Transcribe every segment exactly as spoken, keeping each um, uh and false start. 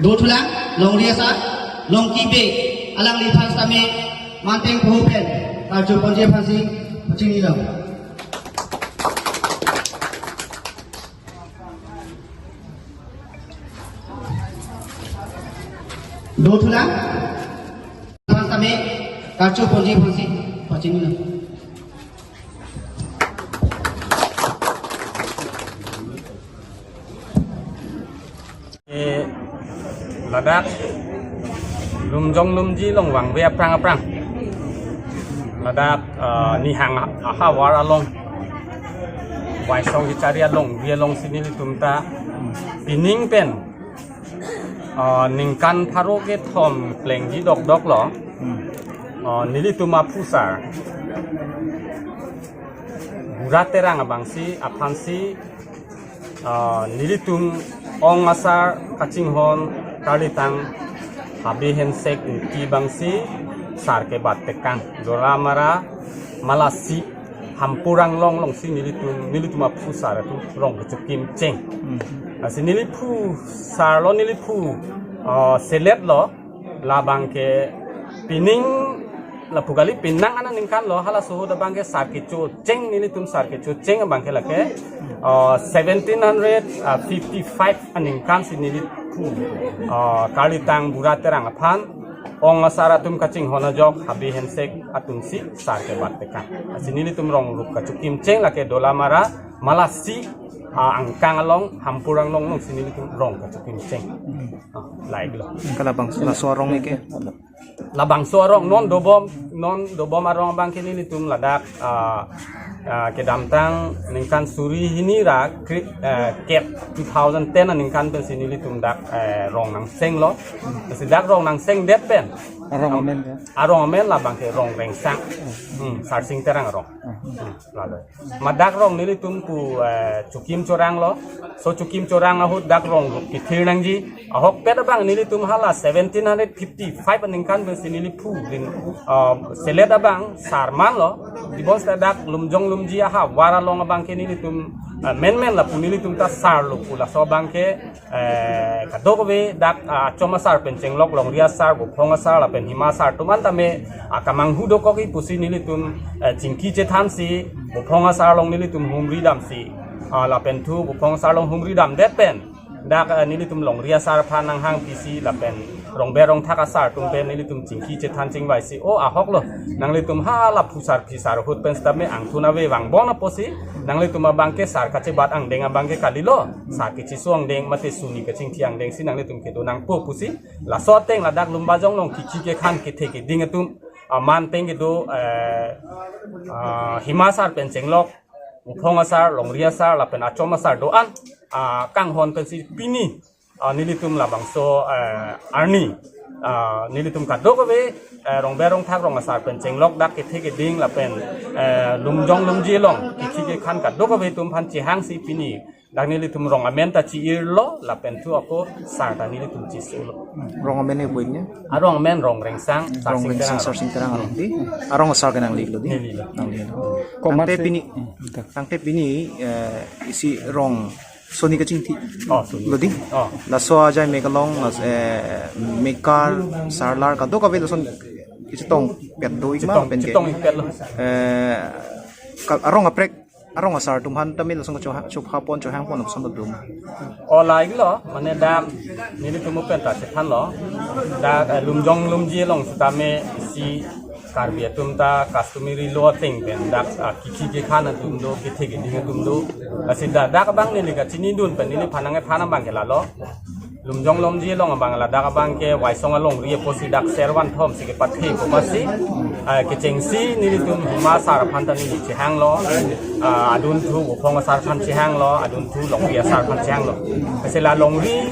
Dothulang, Longri asar, Longki Bey, alangliphan sitame, manteng pohu pen, karju ponji aphansi, pachini lang. Dothulang, aphan sitame, karju ponji aphansi, pachini lang. Eh, ladak Lumjong Lumji along vangve aphrang aphrang. Ladak, eh, Nihang ahavar along, Waisong Hichari along, vi alongsi nelitum ta pining pen, eh, ningkan pharo kethom plengji dokdok lo. Hmm. Eh, nelitum aphusar Bura Terang abangsi, aphansi, ah, nelitum ong asar kachinghon karlitang Habe Hensek Ingti abangsi sar kebat tekang. Dolamara Malasi Hampur Anglong alongsi nelitum, nelitum aphusar atum rong kechokim cheng. Hmm. Lasi neli phusar lo, neli phu, ah, selet lo, labang ke pining lapu kali pinang aningkan lo, halaso ahut abang ke sar kecho cheng, nelitum sar kecho cheng abang ke lake, uh, seventeen hundred fifty-five aningkan si neli phu, uh, karlitang Bura Terang aphan ong asar atum kachinghon ajok Habe Hensek atumsi sar kebat tekang. Lasi nelitum rong rup kachokim cheng lake Dolamara Malasi, uh, angkang along Hampur Anglong alongsi nelitum rong kachokim cheng. Ah, laik lo. Kalabang laso arong ke? Labangso arong non dobom, non dobom arong abang ke nelitum ladak, ah, ah, kedamtang ningkan suri hini ra kri-, ah, kep two thousand ten aningkan pensi nelitum dak, eh, rong nangseng lo. Lasi dak rong nangseng det pen. Arong amen ya? Arong amen labang ke Rong Rengsang. Hmm, Sarsing Terang arong. Hmm, lalu. Madak rong nelitum pu, eh, chokim chorang lo. So chokim chorang ahut dak rong rup kethir nangji. Ahokpet abang nelitum hala seventeen hundred fifty-five aningkan pensi neli phu din, eh, selet abang sar man lo. Dibon seta dak Lumjong Lumji ahavar along abang ke nelitum, eh, menmen lapu nelitum ta sar lo pu laso abang ke, eh, kadokave dak, ah, Achom asar pen chenglok Longri asar, Buphong asar lapen Hima asar atum an tame, ah, kamanghu dokok-i pusi nelitum, eh, chingki chethansi, Buphong asar along nelitum humri damsi, ah, lapen thu Buphong asar along humri damdet pen dak, eh, nelitum Longri asar aphan nanghang pisi lapen Rongber Rongthak asar atum pen nelitum chingki chethan chingvaisi, o ahok lo, nanglitum hala phusar phisar ahut pen sitame angthun ave vangbom apotsi, nanglitum abang ke sar kachebat angdeng abang ke kalilo, sar kecheso angdeng mate suni kachingthi angdengsi nanglitum kedo nangpo pusi, laso ateng ladak Lumbajong along kichi kekhan kethe keding atum, ah, manteng kedo, eh, ah, Hima asar pen chenglok, Buphong asar, Longri asar lapen Achom asar do-an, ah, kanghon pensi pini, ah, nelitum labangso, eh, arni, ah, nelitum kadokave, eh, Rongber Rongthak rong asar pen chenglok dak kethe keding lapen, eh, Lumjong Lumji along kichi kekhan kadokave atum aphan chehangsi pini dak nelitum rong amen ta chi-ir lo lapen thu ako sar ta nelitum chisu lo. Rong amen e punya? Arong amen Rong Rengsang, Rong Sarsing Rengsang Terang. Sarsing Terang arong di. Arong asar ke nangli lo di? Neli lo. Nangli lo. Komat tangte se pini, tangte pini, eh, isi rong suni kachingthi. Oh, suni. Lo di? Oh. Laso ajai mekalong, las-, eh, mekar, sarlar, kadokave lason kachetongpet do-ik ma pen ke. Chetong, chetongpet lo. Eh, ka-, arong aprek, arong asar atum aphan tame lason kacho-, chopha pon, chohang pon lason do ma? O laik lo, mane dak nelitum pen ta chethan lo. Dak, eh, Lumjong Lumji along sitame isi Karbi atum ta customary law ateng pen dak, ah, kikhi kikhan atum do, kethe keding atum do. Lasi dak, dak abang neli kachinidun pen neliphan nangkephan abang ke lalo. Lumjong Lomji along abang ladak abang ke Waisong alongri apotsi dak ser vanthom si kepathe ko pasi, ah, kechengsi nelitum Hima sar aphan ta neli chehanglo. Ah, adunthu Buphong asar aphan chehanglo, adunthu longri asar aphan chehanglo. Lasi la longri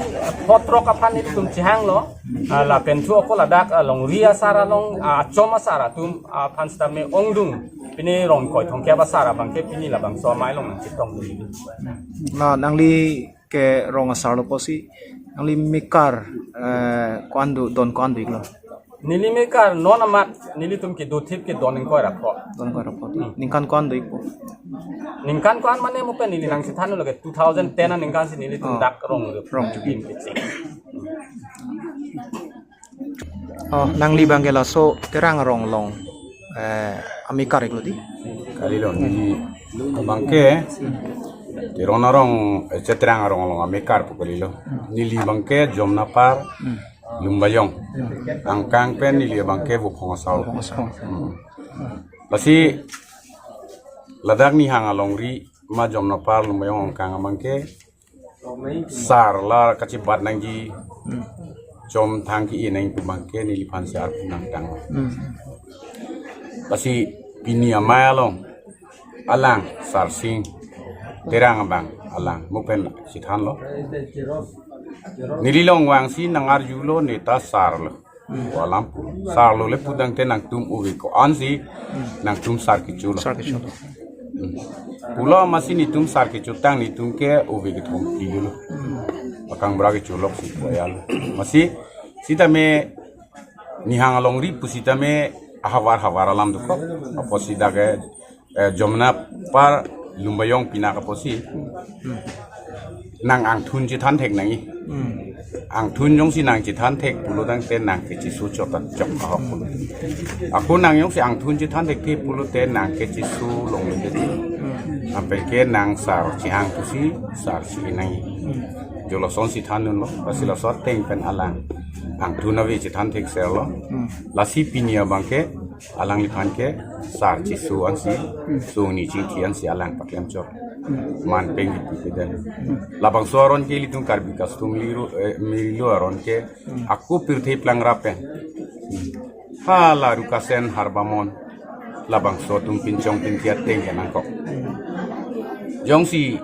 photrok aphan nelitum chehanglo. Ah, lapen thu ako ladak, ah, longri asar along, ah, achom asar atum, ah, aphan sitame ongdung. Pini rong ingkoi thomkep asar abang ke pini labangso amei along nangchetongdun. Na nangli ke rong asar lo pusi, nangli mekar, eh, ko-an do, don ko-an do-iklo? Neli mekar non amat nelitum kedothip ke don ingkoi ra pho. Don ingkoi ra pho. Hmm. Ningkan ko-an do-ikpo? Ningkan ko-an mane mo pen neli nangchethan lo ke two thousand ten aningkan si nelitum Oh. dak rong lo. Rong. Lim kecheng. Oh, nangli abang ke laso Terang arong along, eh, amekar-iklo di? Kalilo, neli abang ke Teron arong, eh, Terang arong along amekar pu kalilo. Neli abang ke Jomnapar, Hmm. Lumbajong. Angkang pen neli abang ke Buphong asar. Buphong asar. Hmm. Lasi ladak Nihang alongri ma Jomnapar Lumbajong angkang abang ke sar la kachibat nangji, Hmm. chomthang ke-e nangji pu abang ke neliphan si arpu nangtang. Hmm. Lasi pini amei along alang Sarsing Terang abang alang mo pen chethanlo. Neli along vangsi nangarjulo, neta sar lo. Hmm. Pu alam pu. Sar lo le pu tangte nangtum ove ko-an si, Hmm. nangtum sar kecho lo. Sar kecho lo. Hmm. Pulo amatsi netum sar kechotang netum ke ove kethom phli lo. Hmm. Akang bra kecholok si pu ya lo. Amatsi sitame Nihang alongri pusitame ahavar havar alam dokok. Apotsi dak ke, eh, Jomnapar Lumbajong pinak apotsi nang angthun chethan thek nangji. Hmm. Angthun jongsi nang chethan thek pulo tangte nang kecheso chot ta chok ahok pulo. Ako nang jongsi angthun chethan thekthe pulote nang kecheso longle te. Hmm. Lapen ke nang sar chehang pusi sar si nangji. Hmm. Jo lason si thandunlo, lasi laso ateng pen alang angthun ave chethan thekserlo. Hmm. Lasi pini abang ke alangliphan ke sar cheso ansi, Hmm. songni chingthi ansi alang paklem chot. Hmm. Man peng ipu kedan. Hmm. Labangso aron ke ilitum Karbi customary ru-, eh, miri lo aron ke, Hmm. ako pirthe plang ra pen. Hmm. Hala Rukasen Harbamon. Labangso atum pinchong pinthi ateng ke nangkok. Jongsi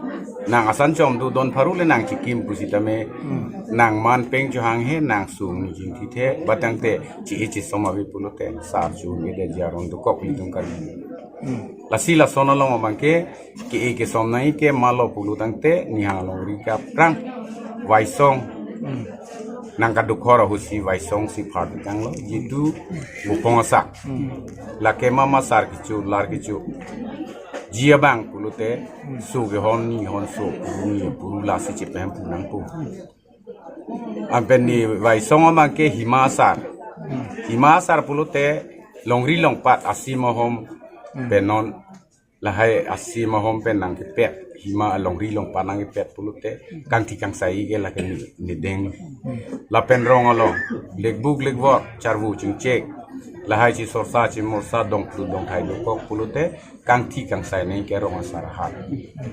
nang asan chom do don pharu le nang chikim pusitame, Hmm. nang man peng chohanghe, nang songni chingthithe, ba tangte che-e chesom ave pulote sar chu nge de ji aron dokok ilitum Karbi. Hmm. Lasi lason along abang ke, ke-e kesom nangji ke malo pulo tangte Nihang alongri ke aphrang Waisong. Hmm. Nang kadukhor ahut si Waisong si phar tanglo, jitu Buphong asar. Hmm. Lake mama sar kecho, lar kecho. Ji abang pulote, Hmm. so kehon ni hon so, puru ni puru lasi chepehem pu nangpo. Lapen ne Waisong abang ke Hima asar. Hmm. Hima asar pulote longri longpat asim ahom Hmm. pen non lahai asim ahom pen nangkepet, Hima alongri along pa nangkepet pulote kangthi kangsai ke lake ne, ne deng. Lapen rong along lekbuk lekvor, charvu chingchek, lahai chesorsa chemorsa, dongplu dongthai dokok pulote kangthi kangsai nangji ke rong asar ahat.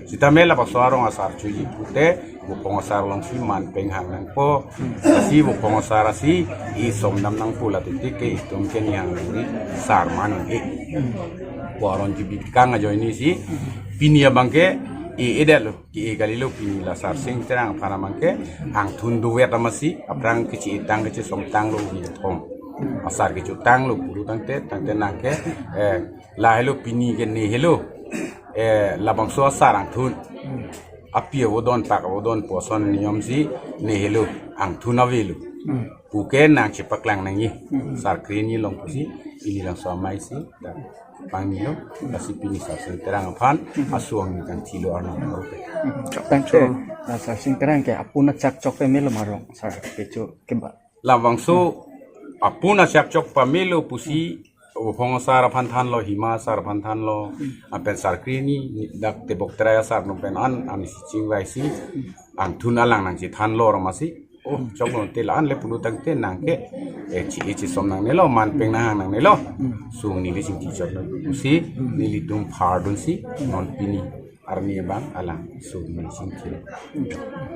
Sitame labangso arong asar choji pute Buphong asar alongsi man penghang nangpo. Lasi Buphong asar asi isom dam nangpo, la titik ke itum ke Nihang alongri sar man un-e pu aron kebikang ajoine si pini abang ke e-edetlo, ke-e kalilo. Pini la Sarsing Terang aphan abang ke angthun dovet amatsi aphrang keche-etang kechesomtanglo, ni thom asar kechotanglo pulo tangte, tangte nang ke, eh, lahelo pini ke ne helo, eh, labangso asar angthun. Api avodon pak avodon pu ason niyom si ne helo, angthun avelo. Hmm. Pu ke nang chepaklang nangji. Hmm. Sar kre-ni along pusi, ili labangso amei si, dak pangnilo, lasi pini Sarsing Terang aphan, Hmm. asuang ni kangthilo arnam arupe. Hmm. Chok tangte, So, na Sarsing Terang ke apun achak chok pamelo ma rong, sar kecho keba. Labangso apun achak chok pamelo pusi, Buphong asar aphan thanlo, Hima asar aphan thanlo, lapen sar kre-ni, dak Tebok Terai asar atum pen an, an si chingvai si, angthun alang nangchethanlo amatsi, Oh, choklo te la-an le pulo tangte nang ke, eh, chi-e chisom nangnelo, man peng nanghang nangnelo. Sung neli chingki chotlo pusi, nelitum phardunsi, non pini arni abang alang sung neli chingki.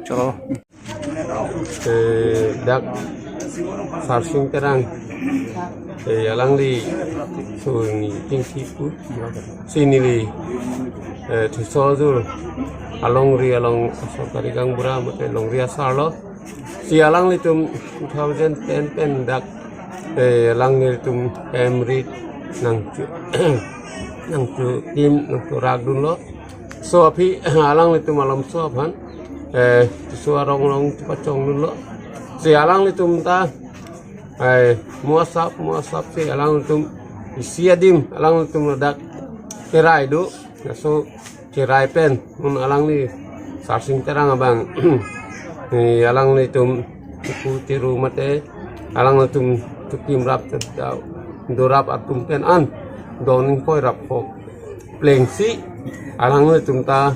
Choklo. Eh, dak Sarsing Terang. Eh, alangli sung neli chingki pu. Si neli, eh, theso ajur alongri along sorkari gaonbura mate longri asarlo. Si alanglitum two thousand ten pen dak, eh, alanglitum emrit nangchu, nangchukim, nangchurakdunlo. So aphi alanglitum malomso aphan, eh, theso arong rong pachongdunlo. Si alanglitum ta, eh, mo asap, mo asap si alanglitum isi adim, alanglitum ladak kerai do. So kerai pen, non alangli Sarsing Terang abang, eh, alanglitum tuku tiru mate, alanglitum tukim rap tedau, dorap atum pen an, don ingkoi rap hok plengsi, alanglitum ta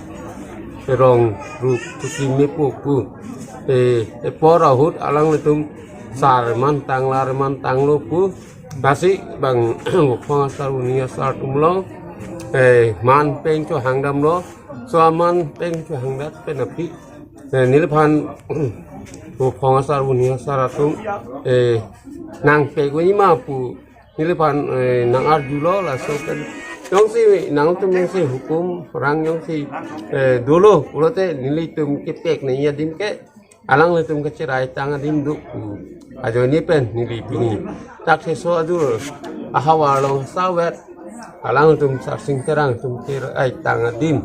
rong rup tukim mepo pu. Eh, epor ahut alanglitum sar man tang lar man tanglo pu. Lasi bang Vophong asar, Buni asar atum along, eh, man peng chohangdamlo. So aman peng chohangdat pen aphi, eh, neliphan Vophong asar, Buni asar atum, eh, nangpek oi ma pu neliphan, eh, nang-arjulo, laso pen jongsi nangtum jongsi hukum rang jongsi, eh, dolo pulote nelitum kepek nangji adim ke alanglitum kacherai tang adim do pu ajoine pen neli pini dak theso ajur ahavar along savet alanglitum Sarsing Terang atum cherai tang adim,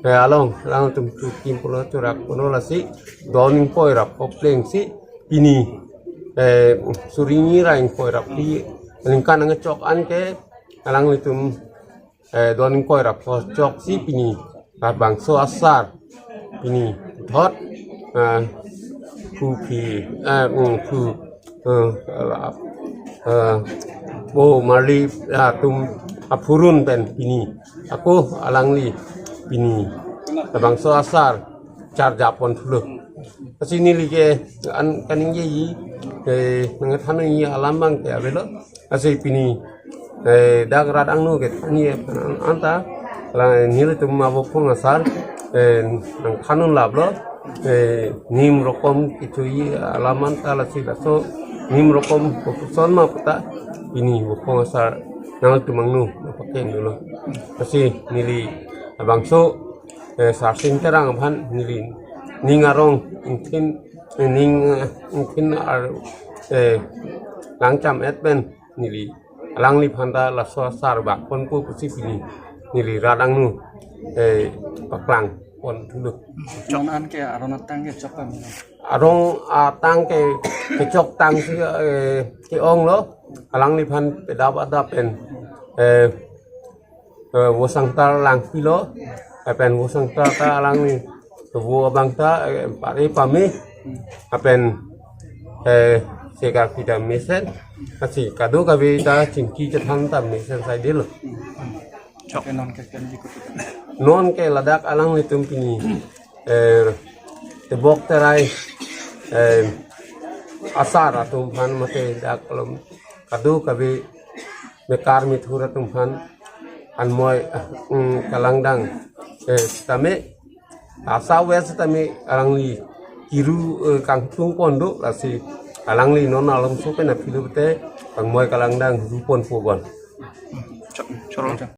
eh, along alanglitum tukim pulo, churak pulo, lasi don ingkoi rap hok plengsi pini, eh, suri hini ra ingkoi rap hini aningkan angchok an ke alanglitum, eh, don ingkoi rap hok choksi pini labangso asar pini thot, eh, phu phi, eh, mm, phu, eh, eh, bo marli atum aphurun pen pini ako alangli pini labangso asar charjapon thulo. Lasi neli ke an kaningjeji, eh, nangthanji alam abang ke avelo. Lasi pini, eh, dak rat angno kethanji anta, la nelitum Vophong asar, eh, nangthandun laplo, eh, nim rokom kechoji alam anta, lasi laso nim rokom kopuson ma puta pini Vophong asar nangtum angno nangpakeng dolo. Lasi neli labangso, eh, Sarsing Terang aphan neli ning arong ingthin, eh, ning, eh, ingthin ar, eh, langcham-et pen neli alangliphan ta laso asar bak ponpo pusi pini neli rat angno, eh, paklang pon thulo. Chon an ke aron atang ke chok pame? Arong atang ke kechok tangsi, eh, ke-onglo, alangliphan pedap adap pen, eh, eh, Vosangtar Langpi lo, lapen Vosangtar ta alangli vo abang ta, eh, pare pame, lapen, eh, segar pida mesen, lasi kadokave ta chingki chethan ta mesen saidelo. Chok. Non ke ladak alanglitum pini, eh, tebok terai, eh, asar atum aphan mate dak alom kadokave mekar methur atum aphan anmoi, mm, kalangdang, eh, tame asa wes tame alangli kiru, eh, kangtung kondo, lasi alangli non alomso pen aphi lote anmoi kalangdang ru ponpo bon. Chok, choro.